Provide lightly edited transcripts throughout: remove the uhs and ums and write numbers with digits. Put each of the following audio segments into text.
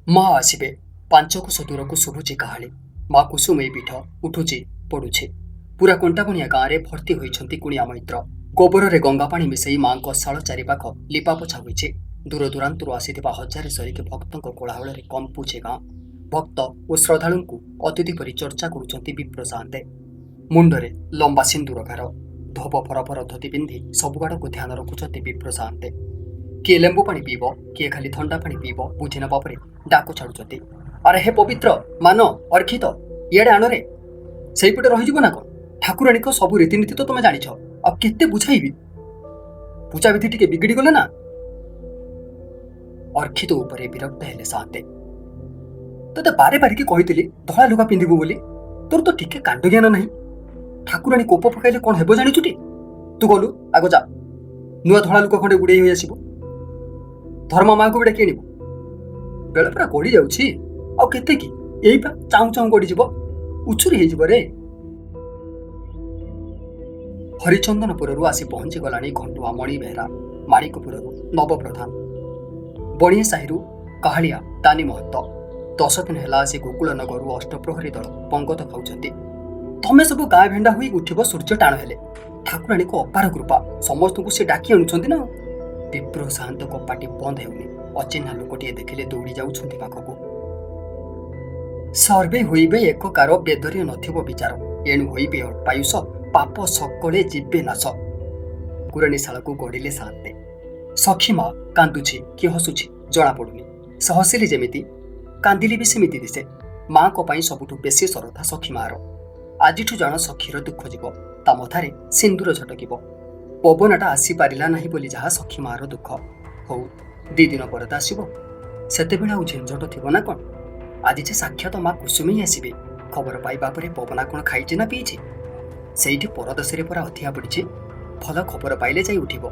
ମା ଆସିବେ। 5 କୋଶ ଦୂରକୁ ଶୁଭୁଛି କାହାଳୀ। ମା କୁସୁମେଇ ପୀଠ ଉଠୁଛି ପଡୁଛି। ପୁରା କଣ୍ଟାବଣିଆ ଗାଁରେ ଭର୍ତ୍ତି ହୋଇଛନ୍ତି କୁଣିଆ ମୈତ୍ର। ଗୋବରରେ ଗଙ୍ଗାପାଣି ମିଶେଇ ମାଙ୍କ ଶାଳ ଚାରିପାଖ ଲିପାପୋଛା ହୋଇଛି। ଦୂରଦୂରାନ୍ତରୁ ଆସିଥିବା ହଜାରେ ସରିକି ଭକ୍ତଙ୍କ କୋଳାହଳରେ କମ୍ପୁଛି ଗାଁ। ଭକ୍ତ ଓ ଶ୍ରଦ୍ଧାଳୁଙ୍କୁ ଅତିଥି ପରି ଚର୍ଚ୍ଚା କରୁଛନ୍ତି ବିପ୍ର ସାଆନ୍ତେ। ମୁଣ୍ଡରେ ଲମ୍ବା ସିନ୍ଦୁର ଗାର, ଧୋବ ଫରଫର ଧୋତି ପିନ୍ଧି ସବୁଆଡ଼କୁ ଧ୍ୟାନ ରଖୁଛନ୍ତି ବିପ୍ର ସାଆନ୍ତେ। କିଏ ଲେମ୍ବୁ ପାଣି ପିଇବ, କିଏ ଖାଲି ଥଣ୍ଡା ପାଣି ପିଇବ ବୁଝି ନେବା ପରେ ଡାକ ଛାଡୁଛନ୍ତି, "ଆରେ ହେ ପବିତ୍ର, ମାନ, ଅର୍ଖିତ, ଇଆଡ଼େ ଆଣରେ। ସେଇପଟେ ରହିଯିବ ନା କଣ? ଠାକୁରାଣୀଙ୍କ ସବୁ ରୀତିନୀତି ତ ତମେ ଜାଣିଛ, ଆଉ କେତେ ବୁଝାଇବି? ପୂଜାବିଧି ଟିକେ ବିଗିଡ଼ି ଗଲେ ନା।" ଅର୍ଖିତ ଉପରେ ବିରକ୍ତ ହେଲେ ସାଆନ୍ତେ। "ତୋତେ ବାରେ ବାରିକି କହିଥିଲି ଧଳା ଲୁଗା ପିନ୍ଧିବୁ ବୋଲି। ତୋର ତ ଟିକେ କାଣ୍ଡଜ୍ଞାନ ନାହିଁ। ଠାକୁରାଣୀ କୋପ ପକାଇଲେ କଣ ହେବ ଜାଣିଛୁଟି? ତୁ ଗଲୁ, ଆଗ ଯା, ନୂଆ ଧଳା ଲୁଗା ଖଣ୍ଡେ ଗୁଡ଼େଇ ହୋଇ ଆସିବ। ଧର୍ମ ମାଆକୁ ବି ଡାକି ଆଣିବୁ। ବେଳ ପୁରା ଗଡ଼ି ଯାଉଛି। ଆଉ କେତେ କି? ଏଇ ପା ଚାହୁଁ ଚାହୁଁ ଗଡ଼ିଯିବ, ଉଛୁରି ହେଇଯିବ ରେ।" ହରିଚନ୍ଦନପୁରରୁ ଆସି ପହଞ୍ଚିଗଲାଣି ଘଣ୍ଟୁଆ ମଣି ବେହେରା, ମାଣିକପୁରରୁ ନବ ପ୍ରଧାନ, ବଣିଆ ସାହିରୁ କାହାଳିଆ ଦାନୀ ମହନ୍ତ। 10 ଦିନ ହେଲା ଆସି ଗୋକୁଳ ନଗରରୁ ଅଷ୍ଟପ୍ରହରୀ ଦଳ ପଙ୍ଗତ ଖାଉଛନ୍ତି। ତମେ ସବୁ ଗାଁ ଭେଣ୍ଡା ହୋଇ ଉଠିବ ସୂର୍ଯ୍ୟ ଟାଣ ହେଲେ। ଠାକୁରାଣୀଙ୍କ ଅପାର କୃପା, ସମସ୍ତଙ୍କୁ ସେ ଡାକି ଆଣୁଛନ୍ତି ନା। ବିପ୍ର ସାଆନ୍ତଙ୍କ ପାଟି ବନ୍ଦ ହେଉନି। ଅଚିହ୍ନା ଲୋକଟିଏ ଦେଖିଲେ ଦୌଡ଼ି ଯାଉଛନ୍ତି ପାଖକୁ। ସର୍ବେ ହୋଇବେ ଏକକାର, ବେଦରେ ନଥିବ ବିଚାର। ଏଣୁ ହୋଇବେ ଅଳ୍ପାୟୁଷ, ପାପ ସକଳେ ଯିବେ ନାଶ। କୁରଣୀଶାଳକୁ ଗଡ଼ିଲେ ସାଆନ୍ତେ। ସଖୀ ମା କାନ୍ଦୁଛି କି ହସୁଛି ଜଣା ପଡୁନି। ସେ ହସିଲେ ଯେମିତି, କାନ୍ଦିଲେ ବି ସେମିତି ଦିଶେ। ମାଙ୍କ ପାଇଁ ସବୁଠୁ ବେଶୀ ଶରଧା ସଖୀ ମାର। ଆଜିଠୁ ଜାଣ ସଖୀର ଦୁଃଖ ଯିବ, ତା ମଥାରେ ସିନ୍ଦୁର ଝଟକିବ। ପବନଟା ଆସିପାରିଲା ନାହିଁ ବୋଲି ଯାହା ସଖୀ ମାର ଦୁଃଖ। ହଉ, 2 ଦିନ ପରେ ତ ଆସିବ। ସେତେବେଳେ ଆଉ ଝିନଝଟ ଥିବ ନା କଣ? ଆଜି ଯେ ସାକ୍ଷାତ ମା କୁସୁମେଇ ଆସିବେ, ଖବର ପାଇବା ପରେ ପବନା କଣ ଖାଇଛି ନା ପିଇଛି? ସେଇଠି ପରଦେଶରେ ପରା ଅଧିଆ ପଡ଼ିଛି। ଭଲ ଖବର ପାଇଲେ ଯାଇ ଉଠିବ।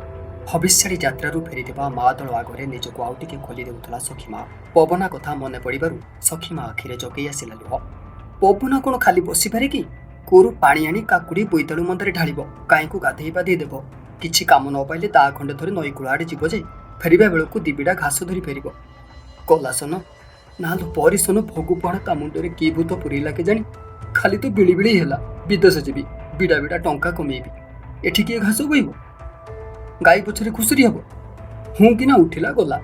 ହବିଷ୍ୟାଳି ଯାତ୍ରାରୁ ଫେରିଥିବା ମା ଦଳ ଆଗରେ ନିଜକୁ ଆଉ ଟିକେ ଖୋଲି ଦେଉଥିଲା ସଖୀ ମା। ପବନା କଥା ମନେ ପଡ଼ିବାରୁ ସଖୀ ମା ଆଖିରେ ଜକେଇ ଆସିଲା ଲୁହ। ପବନା କଣ ଖାଲି ବସିପାରେ କି? କୂଅରୁ ପାଣି ଆଣି କାକୁଡ଼ି ବୋଇତାଳୁ ମନ୍ଦାରେ ଢାଳିବ, ଗାଈଙ୍କୁ ଗାଧେଇ ପାଧେଇ ଦେବ। କିଛି କାମ ନ ପାଇଲେ ଦା ଖଣ୍ଡେ ଧରି ନଈ କୂଳ ଆଡ଼େ ଯିବ ଯେ ଫେରିବା ବେଳକୁ ଦିବିଡ଼ା ଘାସ ଧରି ଫେରିବ। କଲାସନ ନା ଲୋ ପରିସନ, ଭୋଗୁ ପଣା ତା ମୁଣ୍ଡରେ କି ଭୂତ ପୁରେଇଲା କେଜାଣି, ଖାଲି ତ ବିଳି ବିଳି ହେଲା। ବିଦେଶ ଯିବି, ବିଡ଼ା ବିଡ଼ା ଟଙ୍କା କମେଇବି। ଏଠି କିଏ ଘାସ ବୋଇବ, ଗାଈ ପଛରେ ଘୁଷୁରି ହବ? ହୁଁ କିନା ଉଠିଲା ଗଲା।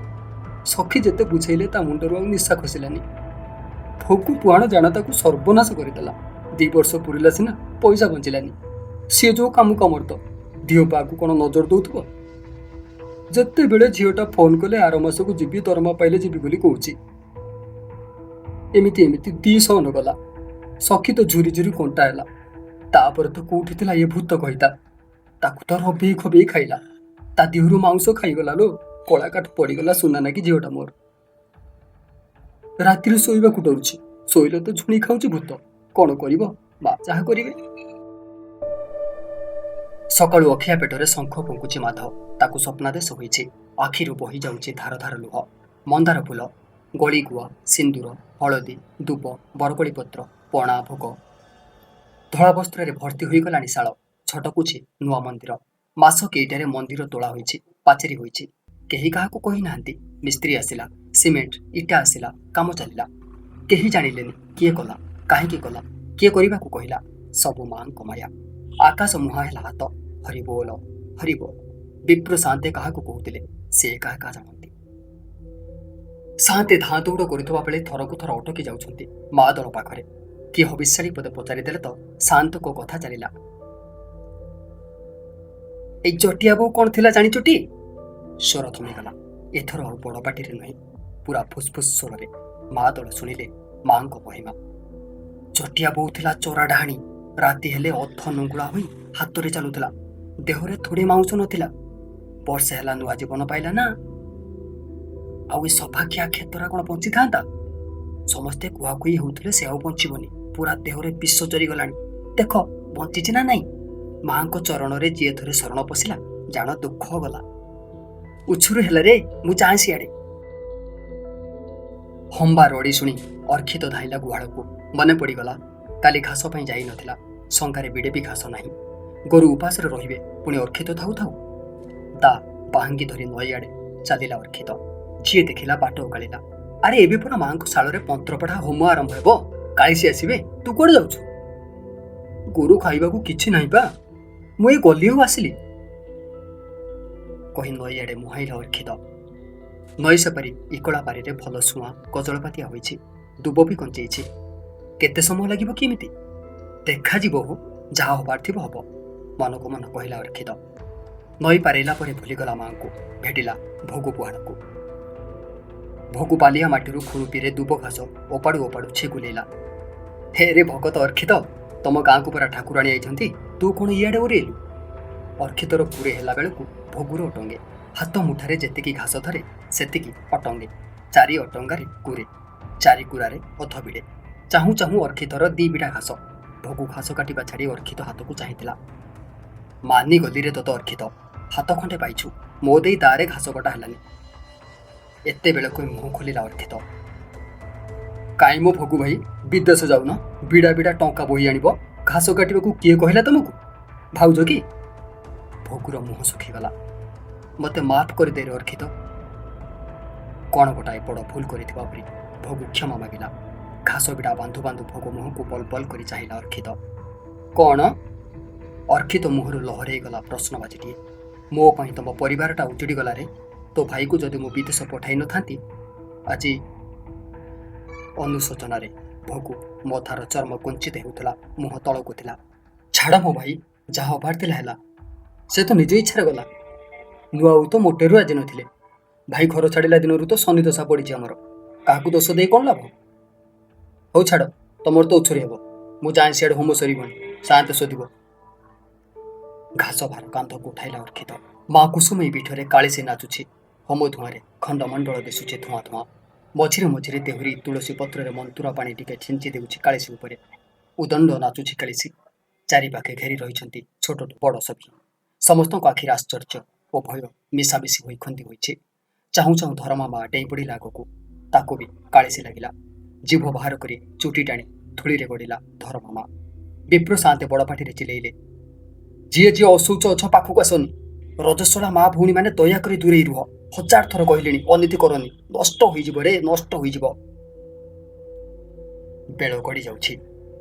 ସଖୀ ଯେତେ ବୁଝେଇଲେ ତା ମୁଣ୍ଡରୁ ଆଉ ନିଶା ଖସିଲାନି। ଭୋଗୁ ପୁଆଣ ଜାଣ ତାକୁ ସର୍ବନାଶ କରିଦେଲା। 2 ବର୍ଷ ପୁରିଲା ସିନା, ପଇସା ବଞ୍ଚିଲାନି। ସିଏ ଯୋଉ କାମୁ କାମର ଦିହ ପାକୁ କଣ ନଜର ଦଉଥିବ? ଯେତେବେଳେ ଝିଅଟା ଫୋନ କଲେ ଆର ମାସକୁ ଯିବି, ଦରମା ପାଇଲେ ଯିବି ବୋଲି କହୁଛି। ଏମିତି ଏମିତି 2 ସନ ଗଲା। ସଖୀ ତ ଝୁରି ଝୁରି କଣ୍ଟା ହେଲା। ତାପରେ ତ କୋଉଠି ଥିଲା ଇଏ ଭୂତ କହିତା, ତାକୁ ତ ରବେଇ ଖବେଇ ଖାଇଲା। ତା ଦେହରୁ ମାଉଁସ ଖାଇଗଲା ଲୋ, କଳା କାଠ ପଡ଼ିଗଲା। ସୁନା ନାକି ଝିଅଟା ମୋର। ରାତିରେ ଶୋଇବାକୁ ଡରୁଛି, ଶୋଇଲେ ତ ଝୁଣି ଖାଉଛି ଭୂତ। କଣ କରିବ? ମା ଯାହା କରିବେ। ସକାଳୁ ଅଖିଆ ପେଟରେ ଶଙ୍ଖ ଫୁଙ୍କୁଛି ମାଧବ। ତାକୁ ସ୍ୱପ୍ନାଦେଶ ହୋଇଛି। ଆଖିରୁ ବହି ଯାଉଛି ଧାର ଧାର ଲୁହ। ମନ୍ଦାର ଫୁଲ, ଗଳିଗୁଆ, ସିନ୍ଦୁର, ହଳଦୀ, ଦୁବ, ବରକୋଳି ପତ୍ର, ପଣା, ଭୋଗ, ଧଳା ବସ୍ତ୍ରରେ ଭର୍ତ୍ତି ହୋଇଗଲାଣି ଶାଳ। ଛଟକୁଛି ନୂଆ ମନ୍ଦିର। ମାସ କେଇଟାରେ ମନ୍ଦିର ତୋଳା ହୋଇଛି, ପାଚେରୀ ହୋଇଛି। କେହି କାହାକୁ କହିନାହାନ୍ତି। ମିସ୍ତ୍ରୀ ଆସିଲା, ସିମେଣ୍ଟ ଇଟା ଆସିଲା, କାମ ଚାଲିଲା। କେହି ଜାଣିଲେନି କିଏ କଲା, କାହିଁକି କଲା, କିଏ କରିବାକୁ କହିଲା। ସବୁ ମାଙ୍କ ମାୟା। ଆକାଶ ମୁହାଁ ହେଲା ହାତ। ହରିବୋଲ, ହରିବୋଲ। ବିପ୍ର ସାନ୍ତେ କାହାକୁ କହୁଥିଲେ, ସେ ଏକା ଏକା ଜାଣନ୍ତି। ସାନ୍ତେ ଧାଁ ଦୌଡ଼ କରୁଥିବା ବେଳେ ଥରକୁ ଥର ଅଟକି ଯାଉଛନ୍ତି ମା ଦଳ ପାଖରେ। କିଏ ହବିଷ୍ୟାଳି ପଦେ ପଚାରିଦେଲେ ତ ସାନ୍ତଙ୍କ କଥା ଚାଲିଲା। "ଏଇ ଜଟିଆ ବୋଉ କଣ ଥିଲା ଜାଣିଛୁଟି?" ସ୍ୱର ଥମିଗଲା। ଏଥର ଆଉ ବଡ଼ ପାଟିରେ ନୁହେଁ, ପୁରା ଫୁସଫୁସ୍ ସ୍ୱରରେ। ମା ଦଳ ଶୁଣିଲେ ମାଙ୍କ ମହିମା। ଜଟିଆ ବୋଉ ଥିଲା ଚୋରା ଡାହାଣୀ। ରାତି ହେଲେ ଅଧ ନୁଙ୍ଗୁଳା ହୋଇ ହାତରେ ଚାଲୁଥିଲା। ଦେହରେ ଥୋଡ଼େ ମାଉଁସ ନଥିଲା। ବର୍ଷେ ହେଲା ନୂଆ ଜୀବନ ପାଇଲା ନା, ଆଉ ଏ ସଫାଖିଆ କ୍ଷେତରା କଣ ବଞ୍ଚିଥାନ୍ତା? ସମସ୍ତେ କୁହାକୁହି ହେଉଥିଲେ ସେ ଆଉ ବଞ୍ଚିବନି, ପୁରା ଦେହରେ ବିଷ ଚରିଗଲାଣି। ଦେଖ, ବଞ୍ଚିଛି ନା ନାଇଁ? ମାଙ୍କ ଚରଣରେ ଯିଏ ଥରେ ଶରଣ ପଶିଲା, ଜାଣ ଦୁଃଖ ଗଲା। ଉଛୁରୁ ହେଲା ରେ, ମୁଁ ଯାଏଁ ସିଆଡ଼େ। ହମ୍ବା ରଡ଼ି ଶୁଣି ଅର୍ଖିତ ଧାଇଁଲା ଗୁହାଳକୁ। ମନେ ପଡ଼ିଗଲା, କାଲି ଘାସ ପାଇଁ ଯାଇନଥିଲା। ଶଙ୍କାରେ ବିଡ଼େ ବି ଘାସ ନାହିଁ। ଗୋରୁ ଉପାସରେ ରହିବେ ପୁଣି ଅର୍ଖିତ ଥାଉ ଥାଉ। ଦା ବାହାଙ୍ଗି ଧରି ନଈଆଡ଼େ ଚାଲିଲା ଅର୍ଖିତ। ଯିଏ ଦେଖିଲା ବାଟ ଓଗାଳିଲା। ଆରେ ଏବେ ପରା ମାଆଙ୍କ ଶାଳରେ ମନ୍ତ୍ରପଢ଼ା ହୋମ ଆରମ୍ଭ ହେବ, କାଳିଶୀ ଆସିବେ, ତୁ କୁଆଡ଼େ ଯାଉଛୁ? ଗୋରୁ ଖାଇବାକୁ କିଛି ନାହିଁ ପା, ମୁଁ ଏଇ ଗଲି ଆଉ ଆସିଲି କହି ନଈଆଡ଼େ ମୁହାଁଇଲା ଅର୍କ୍ଷିତ। ନଈ ସେପାରି ଇକଳା ପାରିରେ ଭଲ ସୁଆଁ କଜଳପାତିଆ ହୋଇଛି, ଦୁବ ବି କଞ୍ଚେଇଛି। କେତେ ସମୟ ଲାଗିବ କି ଏମିତି? ଦେଖାଯିବ ହୋ, ଯାହା ହବାର ଥିବ ହବ, ମନକୁ ମନ କହିଲା ଅର୍କ୍ଷିତ। ନଈ ପାରିଲା ପରେ ଭୁଲିଗଲା ମାଆଙ୍କୁ, ଭେଟିଲା ଭୋଗୁ ପୁହାଣକୁ। ଭୋଗୁ ବାଲିଆ ମାଟିରୁ ଖୁରୁପିରେ ଦୁବ ଘାସ ଓପାଡ଼ୁ ଓପାଡ଼ୁ ଛିଗୁଲେଇଲା। ହେ ରେ ଭଗତ ଅର୍କ୍ଷିତ, ତମ ଗାଁକୁ ପରା ଠାକୁରାଣୀ ଆଇଛନ୍ତି, ତୁ କ'ଣ ଇଆଡ଼େ ଓରେଇଲୁ? ଅର୍କ୍ଷିତର ପୁରେ ହେଲା ବେଳକୁ ଭୋଗୁର ଅଟଙ୍ଗେ। ହାତ ମୁଠାରେ ଯେତିକି ଘାସ ଧରେ ସେତିକି ଅଟଙ୍ଗେ। 4 ଅଟଙ୍ଗାରେ କୁରେ, 4 କୁରାରେ ଅଧ ବିଡ଼େ। ଚାହୁଁ ଚାହୁଁ ଅର୍କ୍ଷିତର 2 ବିଡ଼ା ଘାସ। ଭୋଗୁ ଘାସ କାଟିବା ଛାଡ଼ି ଅର୍କ୍ଷିତ ହାତକୁ ଚାହିଁଥିଲା। ମାନି ଗଲିରେ ତୋତ ଅର୍କ୍ଷିତ, ହାତ ଖଣ୍ଡେ ପାଇଛୁ, ମୋ ଦେଇ ଦାରେ ଘାସ କଟା ହେଲାନି। ଏତେବେଳକୁ ମୁହଁ ଖୋଲିଲା ଅର୍କ୍ଷିତ। କାଇଁ ମୋ ଭୋଗୁ ଭାଇ, ବିଦେଶ ଯାଉନ, ବିଡ଼ା ବିଡ଼ା ଟଙ୍କା ବୋହି ଆଣିବ, ଘାସ କାଟିବାକୁ କିଏ କହିଲା ତମକୁ? ଭାଉଜ କି? ଭୋଗୁର ମୁହଁ ଶୁଖିଗଲା। ମୋତେ ମାଫ କରିଦେ ରେ ଅର୍କ୍ଷିତ। କ'ଣ ଗୋଟାଏ ବଡ଼ ଭୁଲ କରିଥିବା ପରି ଭୋଗୁ କ୍ଷମା ମାଗିଲା। ଘାସ ବିଡ଼ା ବାନ୍ଧୁ ବାନ୍ଧୁ ଭୋଗ ମୁହଁକୁ ବଲ ବଲ କରି ଚାହିଁଲା ଅର୍କ୍ଷିତ। କ'ଣ? ଅର୍କ୍ଷିତ ମୁହଁରୁ ଲହରେଇ ଗଲା ପ୍ରଶ୍ନବାଚୀଟିଏ। ମୋ ପାଇଁ ତମ ପରିବାରଟା ଉଜୁଡ଼ିଗଲାରେ, ତୋ ଭାଇକୁ ଯଦି ମୁଁ ବିଦେଶ ପଠାଇ ନଥାନ୍ତି ଆଜି। ଅନୁଶୋଚନାରେ ଭୋଗୁ ମଥାର ଚର୍ମ କୁଞ୍ଚିତ ହେଉଥିଲା, ମୁହଁ ତଳକୁ ଥିଲା। ଛାଡ଼ ମୋ ଭାଇ, ଯାହା ହବାର ଥିଲା ହେଲା, ସେ ତ ନିଜ ଇଚ୍ଛାରେ ଗଲା। ନୂଆ ତ ମୋଟେରୁ ଆଜି ନଥିଲେ। ଭାଇ ଘର ଛାଡ଼ିଲା ଦିନରୁ ତ ଶନି ଦଶା ପଡ଼ିଛି ଆମର, କାହାକୁ ଦୋଷ ଦେଇ କ'ଣ ଲାଭ? ହଉ ଛାଡ଼, ତମର ତ ଉଛୁରି ହେବ, ମୁଁ ଯାଏଁ ସିଆଡ଼େ ହୋମ ସରିବଣି, ସାଆନ୍ତେ ଶୋଧିବ। ଘାସ ଭାର କାନ୍ଧକୁ ଉଠାଇଲା ଅର୍କ୍ଷିତ। ମା କୁସୁମେଇ ପୀଠରେ କାଳିଶୀ ନାଚୁଛି, ହୋମ ଧୂଆଁରେ ଖଣ୍ଡମଣ୍ଡଳ ଦିଶୁଛି ଧୂଆଁ ଧୂଆଁ। ମଝିରେ ମଝିରେ ଦେହୁରୀ ତୁଳସୀ ପତ୍ରରେ ମନ୍ତୁରା ପାଣି ଟିକେ ଛିଞ୍ଚି ଦେଉଛି କାଳିଶୀ ଉପରେ। ଉଦଣ୍ଡ ନାଚୁଛି କାଳିଶୀ। ଚାରିପାଖେ ଘେରି ରହିଛନ୍ତି ଛୋଟଠୁ ବଡ଼ ସଭିଏଁ। ସମସ୍ତଙ୍କ ଆଖିରେ ଆଶ୍ଚର୍ଯ୍ୟ ଓ ଭୟ ମିଶାମିଶି ହୋଇ ଖନ୍ଦି ହୋଇଛି। ଚାହୁଁ ଚାହୁଁ ଧରମା ମା ଡେଇଁ ପଡ଼ିଲା ଆଗକୁ। ତାକୁ ବି କାଳିଶୀ ଲାଗିଲା। ଜିଭ ବାହାର କରି ଚୁଟି ଟାଣି ଧୂଳିରେ ଗଡ଼ିଲା ଧରମା ମା। ବିପ୍ର ସାଆନ୍ତେ ବଡ଼ ପାଟିରେ ଚିଲେଇଲେ, ଯିଏ ଯିଏ ଅଶୌଚ ଅଛ ପାଖକୁ ଆସନି। ରଜସ୍ୱଳା ମା ଭଉଣୀମାନେ ଦୟାକରି ଦୂରେଇ ରୁହ। 1000 ଥର କହିଲିଣି, ଅନୀତି କରନି, ନଷ୍ଟ ହୋଇଯିବ ରେ, ନଷ୍ଟ ହୋଇଯିବ। ବେଳ ଗଡ଼ି ଯାଉଛି।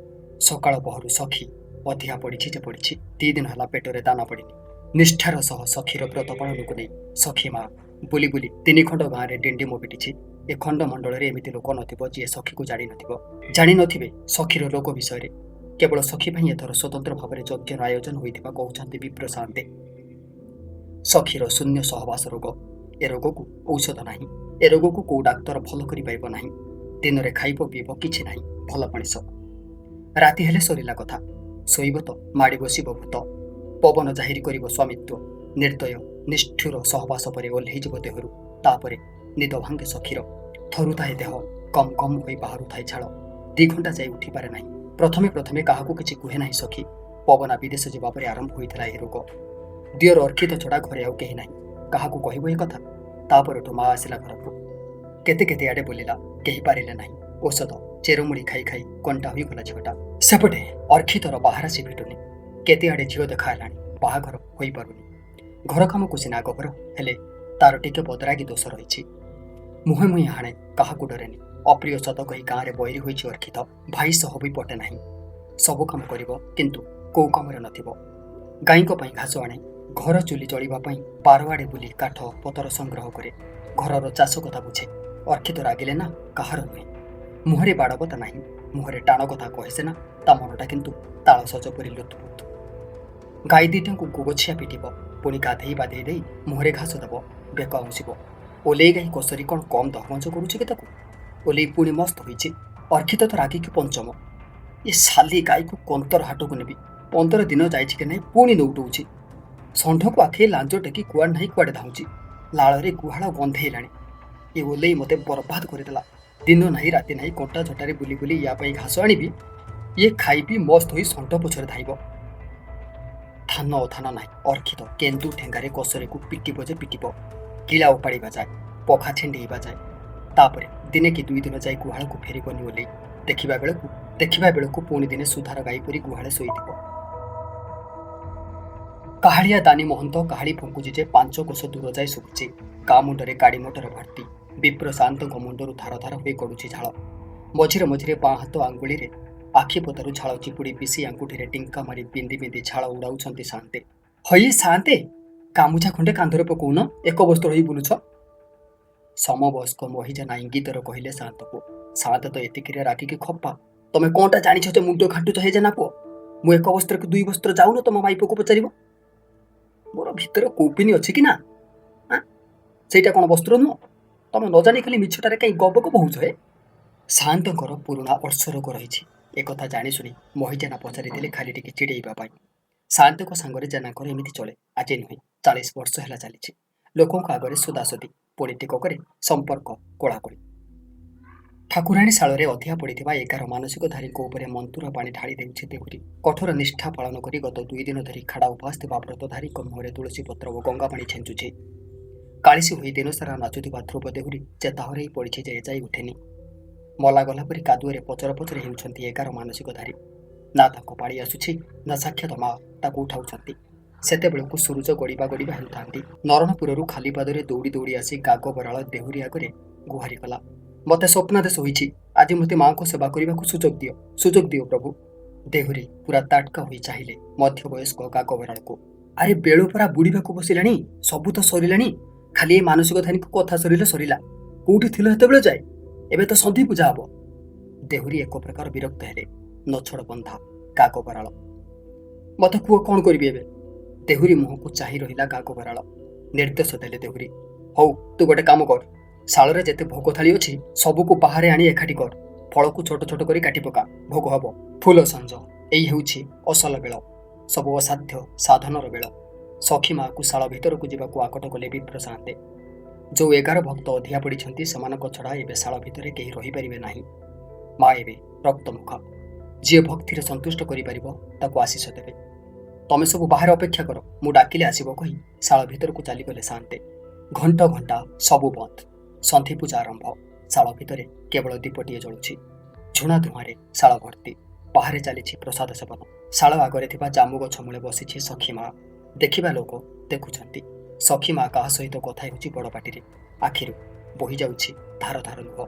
ସକାଳ ପହରୁ ସଖୀ ଅଧିଆ ପଡ଼ିଛି ଯେ ପଡ଼ିଛି। 2 ଦିନ ହେଲା ପେଟରେ ଦାନା ପଡ଼ିନି। ନିଷ୍ଠାର ସହ ସଖୀର ବ୍ରତ ପାଳନକୁ ନେଇ ସଖୀ ମା ବୁଲି ବୁଲି 3 ଖଣ୍ଡ ଗାଁରେ ଡିଣ୍ଡିମ ପିଟିଛି। ଏ ଖଣ୍ଡ ମଣ୍ଡଳରେ ଏମିତି ଲୋକ ନଥିବ ଯିଏ ସଖୀକୁ ଜାଣିନଥିବ, ଜାଣିନଥିବେ ସଖୀର ରୋଗ ବିଷୟରେ। କେବଳ ସଖୀ ପାଇଁ ଏଥର ସ୍ୱତନ୍ତ୍ର ଭାବରେ ଯଜ୍ଞର ଆୟୋଜନ ହୋଇଥିବା କହୁଛନ୍ତି ବିପ୍ର ସାଆନ୍ତେ। ସଖୀର ଶୂନ୍ୟ ସହବାସ ରୋଗ। ଏ ରୋଗକୁ ଔଷଧ ନାହିଁ। ଏ ରୋଗକୁ କୋଉ ଡାକ୍ତର ଭଲ କରିପାରିବ ନାହିଁ। ଦିନରେ ଖାଇବ ପିଇବ କିଛି ନାହିଁ, ଭଲ ମଣିଷ। ରାତି ହେଲେ ସରିଲା କଥା। ଶୋଇବ ତ ମାଡ଼ି ବସିବ ଭୂତ। ପବନ ଜାହିର କରିବ ସ୍ୱାମିତ୍ୱ। ନିର୍ଦ୍ଦୟ ନିଷ୍ଠୁର ସହବାସ ପରେ ଓହ୍ଲେଇଯିବ ଦେହରୁ। ତାପରେ ନିଦ ଭାଙ୍ଗେ ସଖୀର। ଥରୁଥାଏ ଦେହ, କମ୍ କମ୍ ହୋଇ ବାହାରୁଥାଏ ଝାଳ। 2 ଘଣ୍ଟା ଯାଇ ଉଠିପାରେ ନାହିଁ। ପ୍ରଥମେ ପ୍ରଥମେ କାହାକୁ କିଛି କୁହେ ନାହିଁ ସଖୀ। ପବନା ବିଦେଶ ଯିବା ପରେ ଆରମ୍ଭ ହୋଇଥିଲା ଏହି ରୋଗ। ଦିଅର ଅର୍କ୍ଷିତ ଛଡ଼ା ଘରେ ଆଉ କେହି ନାହିଁ। କାହାକୁ କହିବ ଏ କଥା? ତାପରଠୁ ମା ଆସିଲା ଘରକୁ। କେତେ କେତେ ଆଡ଼େ ବୁଲିଲା, କେହି ପାରିଲେ ନାହିଁ। ଔଷଧ ଚେରମୂଳି ଖାଇ ଖାଇ କଣ୍ଟା ହୋଇଗଲା ଝିଅଟା। ସେପଟେ ଅର୍କ୍ଷିତର ବାହାରାସି ଫିଟୁନି। କେତେ ଆଡ଼େ ଝିଅ ଦେଖା ହେଲାଣି, ବାହାଘର ହୋଇପାରୁନି। ଘର କାମକୁ ସିନା ଆଗଭର, ହେଲେ ତାର ଟିକେ ବଦରାଗୀ ଦୋଷ ରହିଛି। ମୁହେଁ ମୁହେଁ ହାଣେ, କାହାକୁ ଡରେନି। ଅପ୍ରିୟ ସତ କହି ଗାଁରେ ବୈରୀ ହୋଇଛି ଅର୍କ୍ଷିତ। ଭାଇ ସହ ବି ପଟେ ନାହିଁ। ସବୁ କାମ କରିବ, କିନ୍ତୁ କୋଉ କାମରେ ନଥିବ। ଗାଈଙ୍କ ପାଇଁ ଘାସ ଆଣେ, ଘର ଚୁଲି ଜଳିବା ପାଇଁ ବାରଆଡ଼େ ବୁଲି କାଠ ପତର ସଂଗ୍ରହ କରେ, ଘରର ଚାଷ କଥା ବୁଝେ। ଅର୍କ୍ଷିତ ରାଗିଲେ ନା କାହାର ନୁହେଁ। ମୁହଁରେ ବାଡ଼ବତା ନାହିଁ, ମୁହଁରେ ଟାଣ କଥା କହେ ସିନା, ତା ମନଟା କିନ୍ତୁ ତାଳସଜ ପରି ଲୁତୁପୁତୁ। ଗାଈ ଦୁଇଟାଙ୍କୁ ଗୋଗଛିଆ ପିଟିବ, ପୁଣି ଗାଧେଇ ବାଧେଇ ଦେଇ ମୁହଁରେ ଘାସ ଦେବ, ବେକ ଆଉଁସିବ। ଓଲେଇ ଗାଈ କସରି କ'ଣ କମ୍ ଦହଗଞ୍ଜ କରୁଛି କି ତାକୁ? ଓଲେଇ ପୁଣି ମସ୍ତ ହୋଇଛି। ଅର୍କ୍ଷିତ ତ ରାଗିକି ପଞ୍ଚମ। ଏ ଶାଲି ଗାଈକୁ କନ୍ତର ହାଟକୁ ନେବି। 15 ଦିନ ଯାଇଛି କି ନାହିଁ ପୁଣି ନଉଟଉଛି। ଷଣ୍ଢକୁ ଆଖେଇ ଲାଞ୍ଜ ଟେକି କୁଆଡ଼େ ନାହିଁ କୁଆଡ଼େ ଧାଉଁଛି। ଲାଳରେ ଗୁହାଳ ଗନ୍ଧେଇଲାଣି। ଏ ଓଲେଇ ମୋତେ ବରବାଦ କରିଦେଲା। ଦିନ ନାହିଁ ରାତି ନାହିଁ କଣ୍ଟା ଝଟାରେ ବୁଲି ବୁଲି ୟା ପାଇଁ ଘାସ ଆଣିବି, ଇଏ ଖାଇ ପିଇ ମସ୍ତ ହୋଇ ଷଣ୍ଢ ପଛରେ ଧାଇଁବ। ଥାନ ଅଥାନ ନାହିଁ। ଅର୍କ୍ଷିତ କେନ୍ଦୁ ଠେଙ୍ଗାରେ କସରିକୁ ପିଟିବ ଯେ ପିଟିବ, କିଳା ଉପାଡ଼ିବା ଯାଏ, ପଖା ଛିଣ୍ଡେଇବା ଯାଏ। ତାପରେ ଦିନେ କି 2 ଦିନ ଯାଇ ଗୁହାଳକୁ ଫେରିବନି ଓଲେଇ। ଦେଖିବା ବେଳକୁ ପୁଣି ଦିନେ ସୁଧାର ଗାଈ ପରି ଗୁହାଳେ ଶୋଇଥିବ। କାହାଳିଆ ଦାନୀ ମହନ୍ତ କାହାଳି ଫୁଙ୍କୁଛି ଯେ 5 କୋଶ ଦୂର ଯାଇ ଶୁଭୁଛି। ଗାଁ ମୁଣ୍ଡରେ ଗାଡ଼ି ମଟର ଭର୍ତ୍ତି। ବିପ୍ର ସାଆନ୍ତଙ୍କ ମୁଣ୍ଡରୁ ଧାର ଧାର ହୋଇ ଗଡ଼ୁଛି ଝାଳ। ମଝିରେ ମଝିରେ ବାଁ ହାତ ଆଙ୍ଗୁଳିରେ ଆଖି ପତାରୁ ଝାଳ ଚିପୁଡ଼ି ପିସି ଆଙ୍ଗୁଠିରେ ଟିଙ୍କା ମାରି ବିନ୍ଦି ବିନ୍ଦି ଝାଳ ଉଡ଼ାଉଛନ୍ତି ସାଆନ୍ତେ। ହଇ ସାଆନ୍ତେ, ଗାମୁଛା ଖଣ୍ଡେ କାନ୍ଧରେ ପକଉନ, ଏକ ବସ୍ତ୍ର ହୋଇ ବୁଲୁଛ। ସମବୟସ୍କ ମହିଜେନା ଇଙ୍ଗିତର କହିଲେ ସାଆନ୍ତକୁ। ସାଆନ୍ତ ତ ଏତିକିରେ ରାଗିକି ଖପ୍ପା। ତମେ କଣଟା ଜାଣିଛ ଯେ ମୁଣ୍ଡ ଘାଣ୍ଟୁଛ ହେ ଜେନା ପୁଅ? ମୁଁ ଏକ ବସ୍ତ୍ରକୁ ଦୁଇ ବସ୍ତ୍ର ଯାଉନ ତମ ମାଇପକୁ ପଚାରିବ। ମୋର ଭିତରେ କୌପିନୀ ଅଛି କି ନା? ସେଇଟା କ'ଣ ବସ୍ତ୍ର ନୁହଁ? ତମେ ନ ଜାଣି ଖାଲି ମିଛଟାରେ କାହିଁ ଗବ ଗବ ହଉଛ ହେ? ସାଆନ୍ତଙ୍କର ପୁରୁଣା ଅର୍ଶ ରୋଗ ରହିଛି, ଏକଥା ଜାଣିଶୁଣି ମହିଜେନା ପଚାରିଥିଲେ ଖାଲି ଟିକେ ଚିଡ଼େଇବା ପାଇଁ। ସାଆନ୍ତଙ୍କ ସାଙ୍ଗରେ ଜେନାଙ୍କର ଏମିତି ଚଳେ, ଆଜି ନୁହେଁ, 40 ବର୍ଷ ହେଲା ଚାଲିଛି। ଲୋକଙ୍କ ଆଗରେ ସୁଦାସୁଦି, ପୁଣି ଟିକକରେ ସମ୍ପର୍କ କୋଳାକୋଳି। ଠାକୁରାଣୀ ଶାଳରେ ଅଧିଆ ପଡ଼ିଥିବା 11 ମାନସିକଧାରୀଙ୍କ ଉପରେ ମନ୍ତୁରା ପାଣି ଢାଳି ଦେଉଛି ଦେହୁରୀ। କଠୋର ନିଷ୍ଠା ପାଳନ କରି ଗତ 2 ଦିନ ଧରି ଖାଡ଼ା ଉପାସ ଥିବା ବ୍ରତଧାରୀଙ୍କ ମୁହଁରେ ତୁଳସୀ ପତ୍ର ଓ ଗଙ୍ଗା ପାଣି ଛିଞ୍ଚୁଛି। କାଳିଶୀ ହୋଇ ଦିନସାରା ନାଚୁଥିବା ଧ୍ରୁବ ଦେହୁରୀ ଚେତା ହରାଇ ପଡ଼ିଛି ଯେ ଏଯାଇ ଉଠେନି। ମଲା ଗଲା ପରି କାଦୁଅରେ ପଚର ପଚର ହେଉଛନ୍ତି 11 ମାନସିକଧାରୀ। ନା ତାଙ୍କ ପାଳି ଆସୁଛି, ନା ସାକ୍ଷାତ ମା ତାକୁ ଉଠାଉଛନ୍ତି। ସେତେବେଳକୁ ସୂରୁଜ ଗଡ଼ିବା ଗଡ଼ିବା ହେଉଥାନ୍ତି। ନରଣପୁରରୁ ଖାଲି ପାଦରେ ଦୌଡ଼ି ଦୌଡ଼ି ଆସି ଗାଗ ବରାଳ ଦେହୁରୀ ଆଗରେ ଗୁହାରି କଲା, ମୋତେ ସ୍ୱପ୍ନାଦେଶ ହୋଇଛି, ଆଜି ମୋତେ ମାଆଙ୍କ ସେବା କରିବାକୁ ସୁଯୋଗ ଦିଅ, ସୁଯୋଗ ଦିଅ ପ୍ରଭୁ। ଦେହୁରୀ ପୁରା ତାଟକା ହୋଇ ଚାହିଁଲେ ମଧ୍ୟବୟସ୍କ ଗାଗ ବରାଳକୁ। ଆରେ ବେଳ ପରା ବୁଡ଼ିବାକୁ ବସିଲାଣି, ସବୁ ତ ସରିଲାଣି, ଖାଲି ଏ ମାନସିକଧାରୀଙ୍କ କଥା ସରିଲେ ସରିଲା। କୋଉଠି ଥିଲ ସେତେବେଳେ ଯାଏ? ଏବେ ତ ସନ୍ଧି ପୂଜା ହବ। ଦେହୁରୀ ଏକ ପ୍ରକାର ବିରକ୍ତ ହେଲେ। ନଛଡ଼ ବନ୍ଧା ଗାଗ ବରାଳ, ମୋତେ କୁହ କ'ଣ କରିବି ଏବେ? ଦେହୁରୀ ମୁହଁକୁ ଚାହିଁ ରହିଲା ଗାଗ ବରାଳ। ନିର୍ଦ୍ଦେଶ ଦେଲେ ଦେହୁରୀ, ହଉ ତୁ ଗୋଟେ କାମ କର, ଶାଳରେ ଯେତେ ଭୋଗ ଥାଳି ଅଛି ସବୁକୁ ବାହାରେ ଆଣି ଏକାଠି କର, ଫଳକୁ ଛୋଟ ଛୋଟ କରି କାଟି ପକା, ଭୋଗ ହବ। ଫୁଲ ସଞ୍ଜ, ଏଇ ହେଉଛି ଅସଲ ବେଳ, ସବୁ ଅସାଧ୍ୟ ସାଧନର ବେଳ। ସଖୀ ମାଆକୁ ଶାଳ ଭିତରକୁ ଯିବାକୁ ଆକଟ କଲେ ବିପ୍ର ସାଆନ୍ତେ। ଯେଉଁ 11 ଭକ୍ତ ଅଧିଆ ପଡ଼ିଛନ୍ତି ସେମାନଙ୍କ ଛଡ଼ା ଏବେ ଶାଳ ଭିତରେ କେହି ରହିପାରିବେ ନାହିଁ। ମା ଏବେ ରକ୍ତମୁଖା, ଯିଏ ଭକ୍ତିରେ ସନ୍ତୁଷ୍ଟ କରିପାରିବ ତାକୁ ଆଶିଷ ଦେବେ। ତମେ ସବୁ ବାହାରେ ଅପେକ୍ଷା କର, ମୁଁ ଡାକିଲେ ଆସିବ କହି ଶାଳ ଭିତରକୁ ଚାଲିଗଲେ ସାଆନ୍ତେ। ଘଣ୍ଟ ଘଣ୍ଟା ସବୁ ବନ୍ଦ, ସନ୍ଧି ପୂଜା ଆରମ୍ଭ। ଶାଳ ଭିତରେ କେବଳ ଦୀପଟିଏ ଜଳୁଛି। ଝୁଣା ଧୂଆଁରେ ଶାଳ ଭର୍ତ୍ତି। ବାହାରେ ଚାଲିଛି ପ୍ରସାଦ ସେବନ। ଶାଳ ଆଗରେ ଥିବା ଜାମୁ ଗଛ ମୂଳେ ବସିଛି ସଖୀ ମା। ଦେଖିବା ଲୋକ ଦେଖୁଛନ୍ତି। ସଖୀ ମା କାହା ସହିତ କଥା ହେଉଛି ବଡ଼ ପାଟିରେ। ଆଖିରୁ ବୋହିଯାଉଛି ଧାର ଧାର ଲୁହ।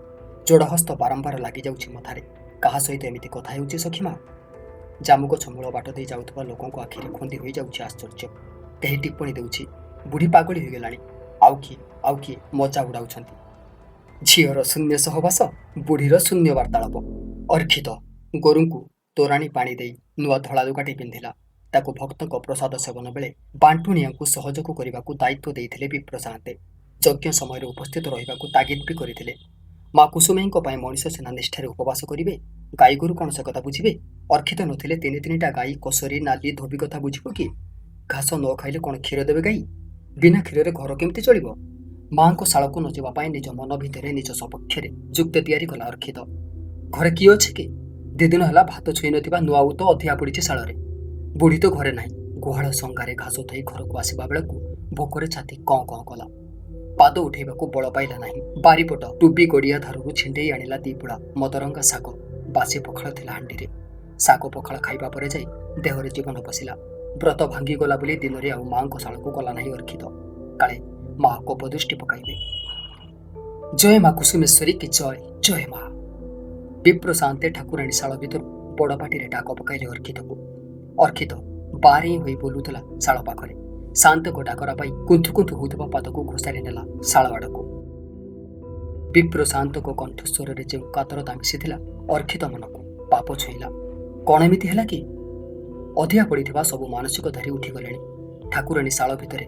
ଯୋଡ଼ହସ୍ତ ବାରମ୍ବାର ଲାଗିଯାଉଛି ମଥାରେ। କାହା ସହିତ ଏମିତି କଥା ହେଉଛି ସଖୀ ମା? ଜାମୁ ଗଛ ମୂଳ ବାଟ ଦେଇ ଯାଉଥିବା ଲୋକଙ୍କ ଆଖିରେ ଖୁନ୍ଦି ହୋଇଯାଉଛି ଆଶ୍ଚର୍ଯ୍ୟ। କେହି ଟିପ୍ପଣୀ ଦେଉଛି, ବୁଢ଼ୀ ପାଗଳି ହୋଇଗଲାଣି। ଆଉ କିଏ ଆଉ କିଏ ମଜା ଉଡ଼ାଉଛନ୍ତି। ଝିଅର ଶୂନ୍ୟ ସହବାସ, ବୁଢ଼ୀର ଶୂନ୍ୟ ବାର୍ତ୍ତାଳାପ। ଅର୍ଖିତ ଗୋରୁଙ୍କୁ ତୋରାଣି ପାଣି ଦେଇ ନୂଆ ଧଳା ଲୁଗାଟି ପିନ୍ଧିଲା। ତାକୁ ଭକ୍ତଙ୍କ ପ୍ରସାଦ ସେବନ ବେଳେ ବାଣ୍ଟୁଣିଆଙ୍କୁ ସହଯୋଗ କରିବାକୁ ଦାୟିତ୍ୱ ଦେଇଥିଲେ ବିପ୍ର ସାଆନ୍ତେ। ଯଜ୍ଞ ସମୟରେ ଉପସ୍ଥିତ ରହିବାକୁ ତାଗିଦ ବି କରିଥିଲେ। ମା କୁସୁମେଇଙ୍କ ପାଇଁ ମଣିଷ ସିନା ନିଷ୍ଠାରେ ଉପବାସ କରିବେ, ଗାଈ ଗୋରୁ କ'ଣ ସେ କଥା ବୁଝିବେ? ଅର୍ଖିତ ନଥିଲେ 3 3ଟା ଗାଈ କସରି ନାଲି ଧୋବି କଥା ବୁଝିବ କି? ଘାସ ନ ଖାଇଲେ କ'ଣ କ୍ଷୀର ଦେବେ ଗାଈ? ବିନା କ୍ଷୀରରେ ଘର କେମିତି ଚଳିବ? ମାଙ୍କ ଶାଳକୁ ନ ଯିବା ପାଇଁ ନିଜ ମନ ଭିତରେ ନିଜ ସପକ୍ଷରେ ଯୁକ୍ତି ତିଆରି କଲା ଅର୍ଖିତ। ଘରେ କିଏ ଅଛି କି? 2 ଦିନ ହେଲା ଭାତ ଛୁଇଁ ନଥିବା ନୂଆ ଉତ ଅଧିଆ ପଡ଼ିଛି ଶାଳରେ। ବୁଢ଼ୀ ତ ଘରେ ନାହିଁ। ଗୁହାଳ ସଙ୍ଗାରେ ଘାସ ଥୋଇ ଘରକୁ ଆସିବା ବେଳକୁ ଭୋକରେ ଛାତି କଁ କଁ କଲା। ପାଦ ଉଠେଇବାକୁ ବଳ ପାଇଲା ନାହିଁ। ବାରିପଟ ଟୁବି ଗଡ଼ିଆ ଧାରରୁ ଛିଣ୍ଡେଇ ଆଣିଲା 2 ପୁଳା ମଦରଙ୍ଗା ଶାଗ। ବାସି ପଖାଳ ଥିଲା ହାଣ୍ଡିରେ। ଶାଗ ପଖାଳ ଖାଇବା ପରେ ଯାଇ ଦେହରେ ଜୀବନ ପଶିଲା। ବ୍ରତ ଭାଙ୍ଗିଗଲା ବୋଲି ଦିନରେ ଆଉ ମାଙ୍କ ଶାଳକୁ ଗଲା ନାହିଁ ଅର୍ଖିତ। କାଳେ ମା କୋପ ଦୃଷ୍ଟି ପକାଇବେ। ଜୟ ମା କୁସୁମେଶ୍ୱରୀ କି ଜୟ, ଜୟ ମା। ବିପ୍ର ସାଆନ୍ତେ ଠାକୁରାଣୀ ଶାଳ ଭିତରୁ ବଡ଼ ପାଟିରେ ଡାକ ପକାଇଲେ ଅର୍ଖିତକୁ। ଅର୍ଖିତ ବାରେଇ ହୋଇ ବୁଲୁଥିଲା ଶାଳ ପାଖରେ। ସାଆନ୍ତଙ୍କ ଡାକରା ପାଇ କୁନ୍ଥୁ କୁନ୍ଥୁ ହେଉଥିବା ପାଦକୁ ଘୋଷାରି ନେଲା ଶାଳ ଆଡ଼କୁ। ବିପ୍ର ସାଆନ୍ତଙ୍କ କଣ୍ଠସ୍ୱରରେ ଯେଉଁ କାତରତା ମିଶିଥିଲା ଅର୍ଖିତ ମନକୁ ପାପ ଛୁଇଁଲା। କ'ଣ ଏମିତି ହେଲା କି? ଅଧିଆ ପଡ଼ିଥିବା ସବୁ ମାନସିକଧାରୀ ଉଠିଗଲେଣି। ଠାକୁରାଣୀ ଶାଳ ଭିତରେ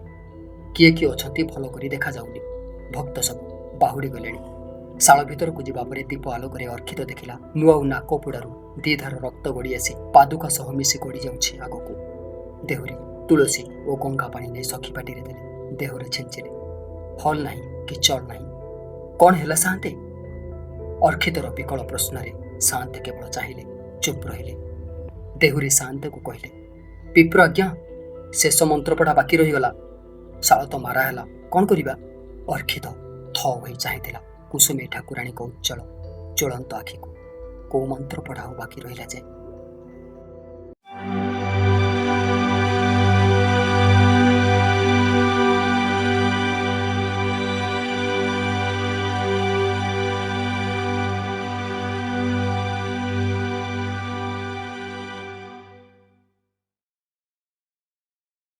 କିଏ କିଏ ଅଛନ୍ତି ଭଲ କରି ଦେଖାଯାଉନି। ଭକ୍ତ ସବୁ ବାହୁଡ଼ି ଗଲେଣି। ଶାଳ ଭିତରକୁ ଯିବା ପରେ ଦୀପ ଆଲୋକରେ ଅର୍ଖିତ ଦେଖିଲା ନୂଆ ନାକ ପୋଡ଼ାରୁ 2 ଧାର ରକ୍ତ ଗଡ଼ି ଆସି ପାଦୁକା ସହ ମିଶି ଗଡ଼ି ଯାଉଛି ଆଗକୁ। ଦେହୁରୀ ତୁଳସୀ ଓ ଗଙ୍ଗା ପାଣି ନେଇ ସଖୀ ପାଟିରେ ଦେଲେ, ଦେହରେ ଛିଞ୍ଚିଲେ। ହଲ୍ ନାହିଁ କି ଚଲ୍ ନାହିଁ। କ'ଣ ହେଲା ସାଆନ୍ତେ? ଅର୍ଖିତର ବିକଳ ପ୍ରଶ୍ନରେ ସାଆନ୍ତେ କେବଳ ଚାହିଁଲେ, ଚୁପ୍ ରହିଲେ। ଦେହୁରୀ ସାଆନ୍ତକୁ କହିଲେ, ବିପ୍ର ଆଜ୍ଞା, ଶେଷ ମନ୍ତ୍ରପଢ଼ା ବାକି ରହିଗଲା। ଶାଳ ତ ମାରା ହେଲା, କ'ଣ କରିବା? ଅର୍ଖିତ ଥ ହୋଇ ଚାହିଁଥିଲା କୁସୁମୀ ଠାକୁରାଣୀଙ୍କ ଉଜ୍ଜଳ ଜ୍ୱଳନ୍ତ ଆଖିକୁ। କୋଉ ମନ୍ତ୍ରପଢ଼ା ଆଉ ବାକି ରହିଲା ଯେ?